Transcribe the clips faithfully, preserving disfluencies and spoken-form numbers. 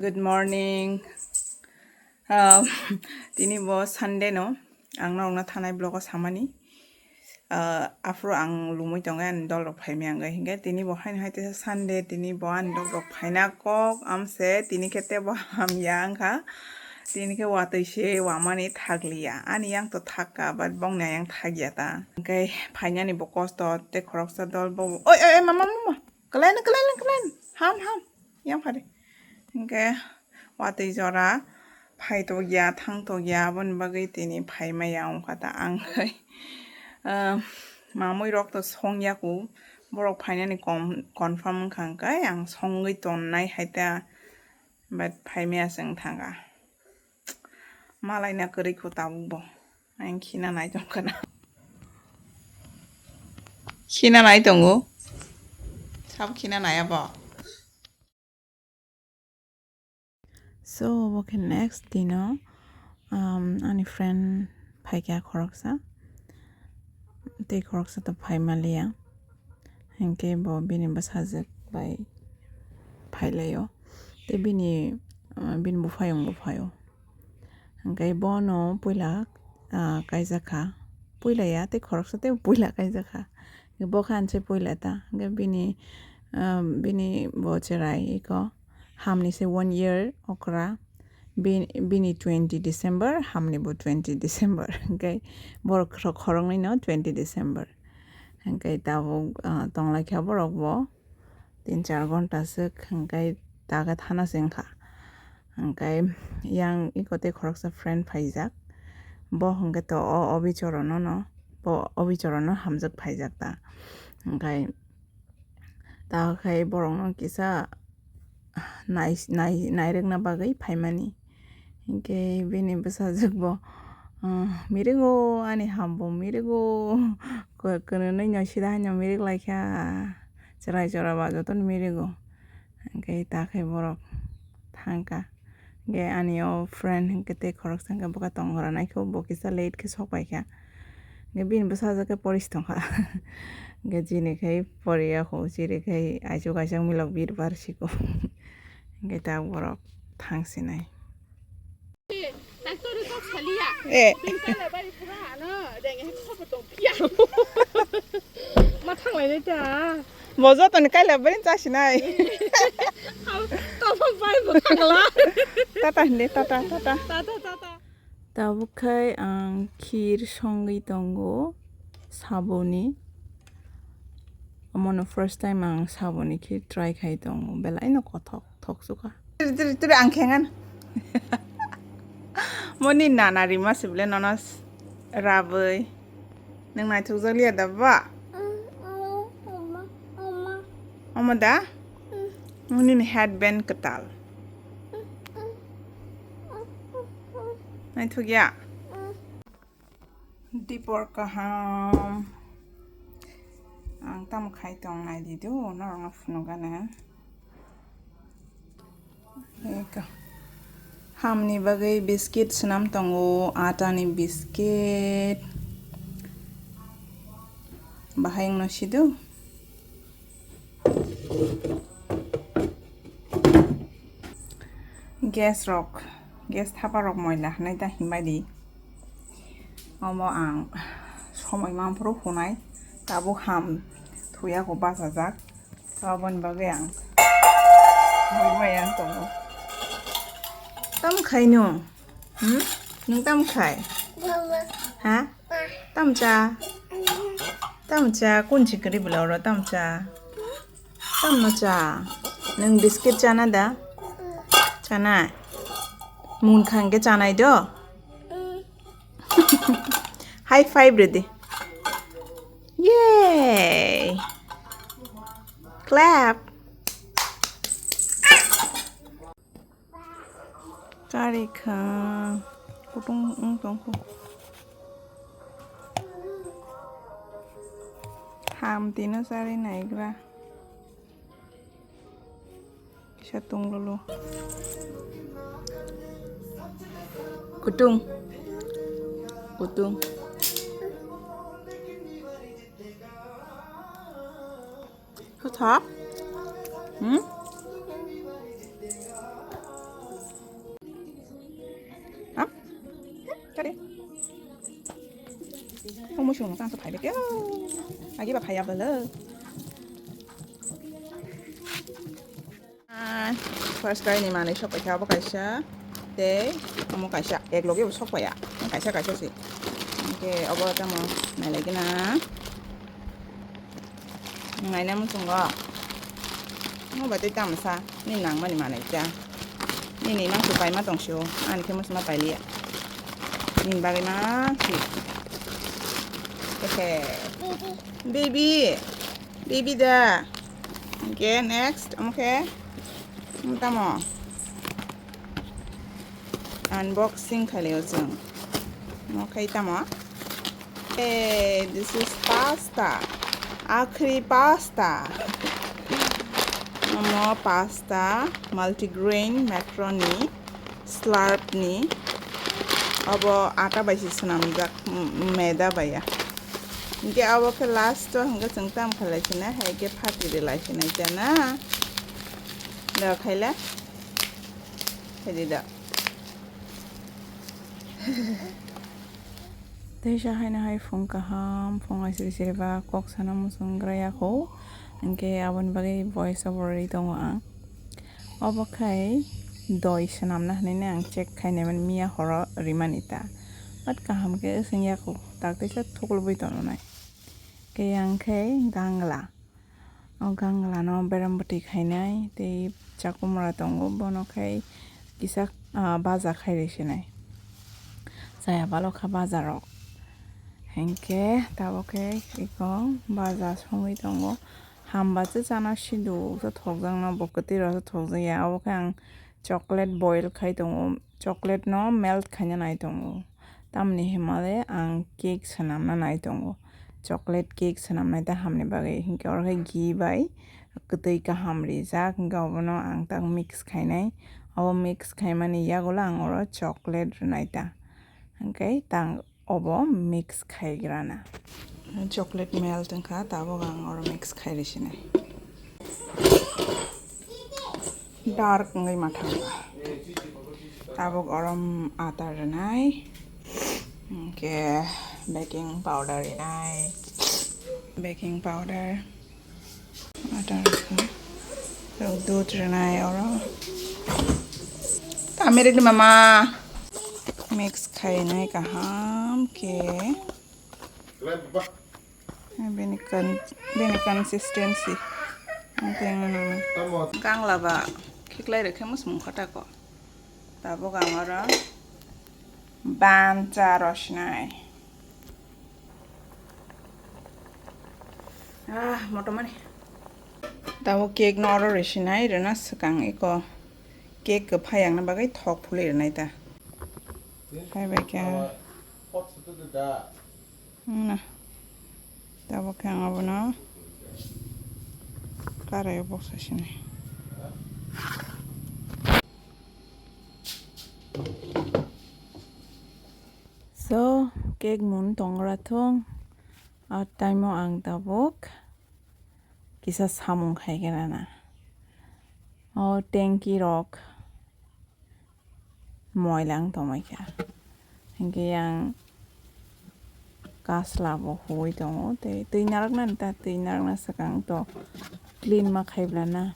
Good morning. Ah, tini bo Sunday no, ang norokno thanai vlog o samani. Ah, aphuru ang lumui tongo, ani dol rok phaimaya wngwi, hinkhe tini bo haino hai teisa Sunday, tini bo ani dol rok phaina kok, amse tini khe tebo hamya wngkha, tini khe watwi se wamani thakliya, ani yang to thakka, but bongni ayang thakya ta, hinkhe phainani bo kosto, tei khoroksa dol bo, oi, oi, oi, mama, mama. Kwlaino, kwlaino, kwlaino. Ham, ham. Yang phari. Hinkhe watwi jora phai tokya, thang tokya, aboni bagwi tini phaimaya wngkha ta ang khai. Ah, mamui rok to songya ku. Borok phainani com-, confirm wngkha hwnkhe ang songwi tonnai hai ta. But phaimaya se wng thangkha. Malaina kwrwi kho tabuk bo. Ang khina nai tong khana. Khina nai tongo. Sabo khina nai abo. So, bo khe next dino, um, ani friend phaikha khoroksa. Tei khoroksa to phai maliya. Hinkhe bo bini bwsajwk bai phailaio. Tei bini, uh, bini buphayung bo phaio. Hinkhe bono puila, ah, kaijakha. Puila ya, tei khoroksa tei puila kaijakha. Bo khe anse puila ta. Hinkhe bini, ah, bini bo cherai iko hamni se one year okra. Bi-, bini twenty December, hamni bo twenty December. Hinkhe borok khorok-, khoroknwi no twenty December. Hinkhe tabuk, ah, tonglaikha borok bo. Tin char ghonta swk hwnkhe ta khe thana se wngkha. Hwnkhe yang iko tei khoroksa friend phaijak. Bo hwnkhe to o obichorono no, bo obichorono hamjak phaijak ta. Hwnkhe ta khai borokno kisa nai-, nai-, nairwkna bagwi phaimani. Hinkhe bini bwsajwk bo, ah, "Mirigo, ani ham bo mirigo, kw-, kwnwi no sida haino mirik laikha, chwrai chwra ba jotono mirigo." Hinkhe ta khe borok thangkha. Hinkhe ani o friend hinkhe tei khoroksa hinkhe bwkha tong gra naikhe bo kisa late khe sok paikha. Hinkhe bini bwsajwk khe poris tongkha. Hinkhe chini khai poriya kho, chiri khai aichuk aichuk milok bir bar siko. Hinkhe ta borok thang sinai. Eh. Bo joto ni kaila bari cha sinai. Tata hindi, tata, tata. Tabuk khai ang khir songwi tongo saboni. Omono first time ang saboni khir try khai tongo. Belai no kothok, thok sukha. Tiri, tiri, tiri, ang khengan. Moni nana rima sibile nono s-, rabwi. Nang naithok jaliya da ba? Omo da? Moni ni headband kwtal. Naithok ya? Dipor kaham. Ang tamo khai tong nai di do, norok no phunuk gana. Eko. Hamni bagwi biscuit swnam tongo, atani biscuit. Bahai wngno sido. Gas rok, gas thapa rok moila hwnwi ta himbai di. Omo ang somoi manphuru hunai, tabuk ham thuya ko bachajak. Aboni bagwi ang himbai ang tongo. Tam khaino? Hmm? Nwng tam khai? Ha? Tam cha? Tam cha? Kun si kwrwi bwla oro tam cha? Tamno cha? Nwng biscuit chana da? Chanai? Mun khangke chanai do? High five ridi. Yay! Clap. Kari kha kutung wng tongkhu. Ham tino chari naigra. Kisa tung lolo. Kutung. Kuthap? Hmm? Musung no chang phai beke. Agi ba phai abalo. First kai ni manwi sok paikha abo kaisa. Tei omo kaisa ek loge bo sok paiya. Kaisa kaisa se. Oke obo tamo nai lagi na. Ngaina muchungo. Mo bai tei tamsa ni nangmani manai ta. Nini mangso paima tongso. Ani khe muchuma pailiya. Nini bagwi mangsi. Oke. Baby. Baby da. Oke, next. Omo khe. Omo tamo. Unboxing khailio chwng. Omo khai tamo. Hey, this is pasta. Akhri pasta. Omo pasta, multigrain, macaroni, slurp ni. Obo ata bai se swnamjak, m-, maida bai ya. Hinkhe abo khe last o hinkhe chwng tam khalai sina, hai khe phati rwlai sinai chana. Da khaila. Khaidi da. Teisa haino hai phung kaham, phung aisiri siri ba kok sana muchung gra ya kho. Hinkhe aboni bagwi voice over ri tongo ang. Obo khai doi swnamna hinwi ang check khainai mani miya horo rimani ta. But kaham khe swng ya kho. Tak teisa thuklubui tongnai. Khe yang khai gangla. O ganglano berem bwtwi khainai tei chakumra tongo, bono khai kisa, ah, baja khai rwsinai. Chaya balo kha baja rok. Hinkhe tabuk khe eko baja songwi tongo. Hamba se chana siduk se thokjakno bo kwtwi rok se thokjakya. Abo khe ang chocolate boil khai tongo. Chocolate no melt khaina nai tongo. Tamni himale ang cake swnamna nai tongo. Chocolate cake swnamnai ta hamni bagwi. Hinkhe oro khe ghee bai kwtwi kaham rijak. Hinkhe obono ang tak mix khainai. Obo mix khaimani yagulo ang oro chocolate rwnai ta. Hinkhe tang obo mix khaigrana. Chocolate melt wngkha, tabuk ang oro mix khai rwsinai. Dark wngwi mathang. Tabuk oro ata rwnai. Hinkhe baking powder rwnai. Baking powder. Ata rwkha. Aro dudh rwnai oro. Tamirik ni mama. Mix khainai kaham khe. Bini con-, bini consistency. Ang tengno nang. Gangla ba khiklai rwkhe musmung khotako. Tabuk ang oro bancha rosnai. Ah, motomani. Tabuk cake no oro rwsinai, rwna swkang eko cake kwphai ang na bagwi thok phulwi rwnai ta. Phai bai kha. Na. Tabuk khe ang abono karai o boksa sinai. So, cake mun tongra thung. A time o ang tabuk kisa samung khai khe rana. O tanky rok moila wng tongmai kha. Hinkhe yang kasla bo huwi tongo, tei twi narwknani ta, twi narwkna swkang to clean ma khai bla na.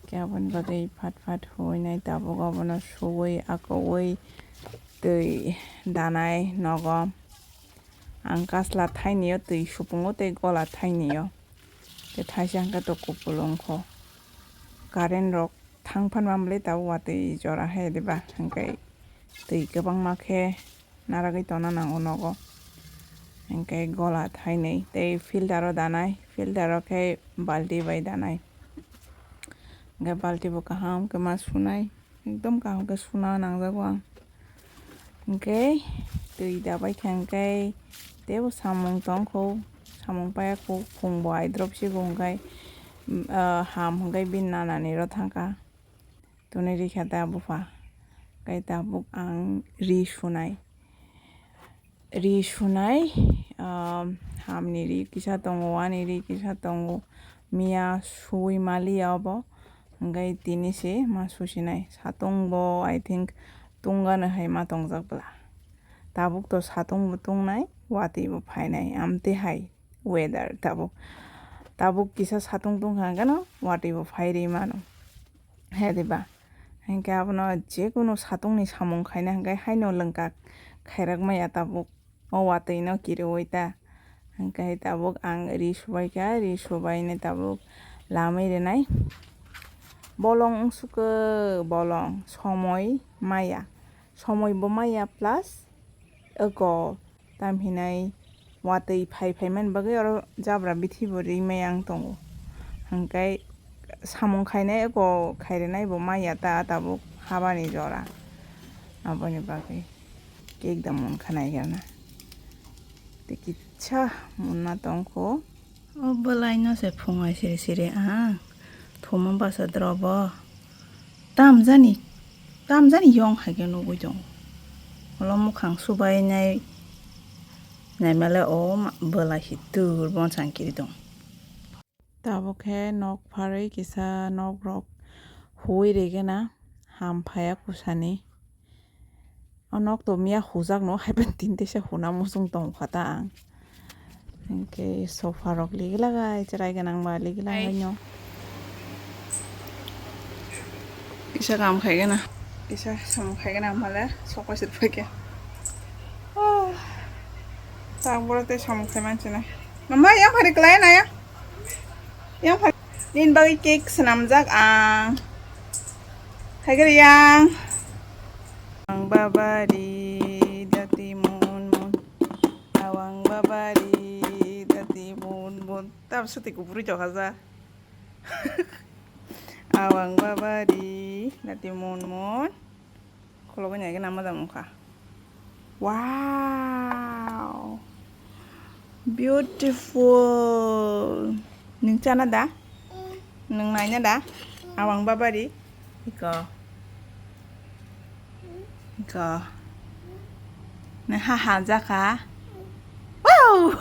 Khe aboni bagwi phat phat huwi nai tabuk, obono suwi akowi twi danai nogo. Ang kasla thainio twi supungo tei gola thainio. Tei thaisa hwnkhe to kupulung kho. Current rok thang phan mamle tabuk watwi jora hai diba, hwnkhe twi kwbangma khe naragwi tongna nango nogo. Hwnkhe gola thainwi tei filter o danai, filter o khe balti bai danai. Hwnkhe balti bo kaham khe ma sunai. Ekdom kaham khe suna nangjago ang. Hwnkhe twi dabai khe hwnkhe teibo samung tongkho, samung paiya kho, phung bo aidrop sigo hwnkhe, ah, ham hwnkhe bini nanani ro thangkha. Toni rikha ta bupha. Hwnkhe tabuk ang ri sunai. Ri sunai, ah, hamni ri kisa tongo, ani ri kisa tongo, miya suwi maliya obo, hwnkhe tini se ma susinai, satung bo, I think, tungano hai ma tongjak bwla. Tabuk to satung bo tungnai, Watwi bo phainai, amtwi hai weather tabuk. Tabuk kisa satung tungkha hwnkhe no watwi bo phai rwi mano. He diba? Hinkhe abono jekunu satungni samung khaina hinkhe haino lwngkak khairak maya tabuk. O watwi no kiriwi ta. Hinkhe tabuk ang ri subaikha, ri subaini tabuk lamwi rwnai. Bolong wngsukhe bolong, somoi maya. Somoi bo maya plus eko tamhinai watwi phai phaimani bagwi oro jabra bithi bo ri maya wng tongo. Hinkhe samung khainai eko khairinai bo maya ta tabuk habani jora. Aboni bagwi cake da munkha naigerna. Tei kisa munna tongkho. O bwlaino se phungai siri siri ang thuma bwsa drobo. Tamjani, tamjani yong hai khe nugwi tongo. Ulo mukhang subainai naimale o ma-, bwlai si tur bonsang kiri tong. Tabuk khe nok pharwi kisa nok rok huwi rigena ham phaiya kusani. O nok to miya hujak no, haiban tin teisa huna muchung tong kha ta ang. Hinkhe sofa rok ligila gai chwrai gwnang ba ligila gai no. Kisa kam khai gana. Kisa samung khai gana male sofa sir phai khe. Oh. Tak boro tei samung khai man china. Mama yang phari klai na ya. Yang phari. Nin bagwi cake swnamjak ang. Hai gari yang. Ang babari dati mun mun. Awang babari dati mun mun. Tam sati kuburi jok haja. Awang babari dati mun mun. Khulogwi naikhe nama jang wngkha. Wow. Beautiful. Nwng chana da? Nwng naina da? Awang babari. Iko. Iko. Nwng ha ha jakha. Wow.